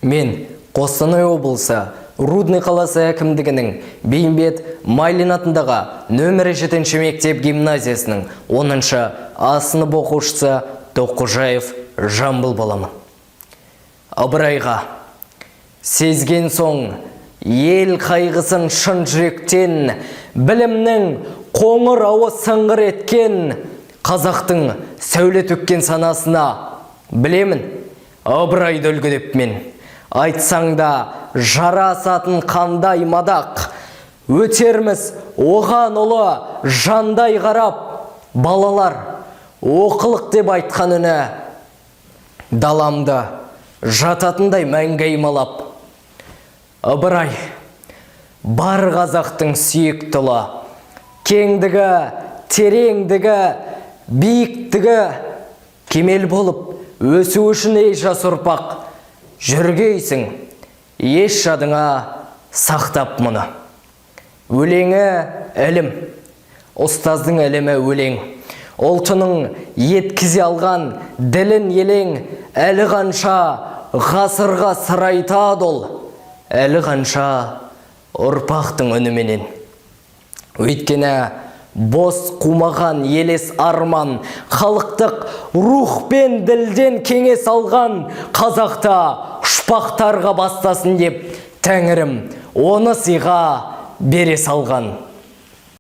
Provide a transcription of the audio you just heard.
Мен Қостанай облысы Рудный қаласы әкімдігінің Бейімбет Майлин атындағы нөмірі 7 мектеп гимназиясының 10 А сынып оқушысы Тоққожаев Жамбыл боламын. Ыбырайға сезген соң ел қайғысын шын жүректен, білімнің қоңырауы сыңғыр еткен қазақтың сәуле төккен санасына, білемін, Ыбырайды үлгі деп мен. Айтсаң да жарасатын қандай мадақ, өтерміз оған ұлы жандай қарап, балалар, оқылық деп айтқан үні даламды жататындай мәңгі аймалап. Ыбырай, бар қазақтың сүйікті ұлы, кеңдігі, тереңдігі, биіктігі кемел болып өсу үшін, ей жас ұрпақ, жүргейсің еш жадыңа сақтап мұны. Өлеңі ілім, ұстаздың ілімі өлең. Ұлтының еткізе алған ділін елең, әлі қанша ғасырға сыр айтады ол, әлі қанша ұрпақтың үніменен. Өйткені бос қумаған елес арман, халықтық рух пен ділден кеңес алған қазақта ұшпақтарға бастасын деп тәңірім оны сыйға бере салған.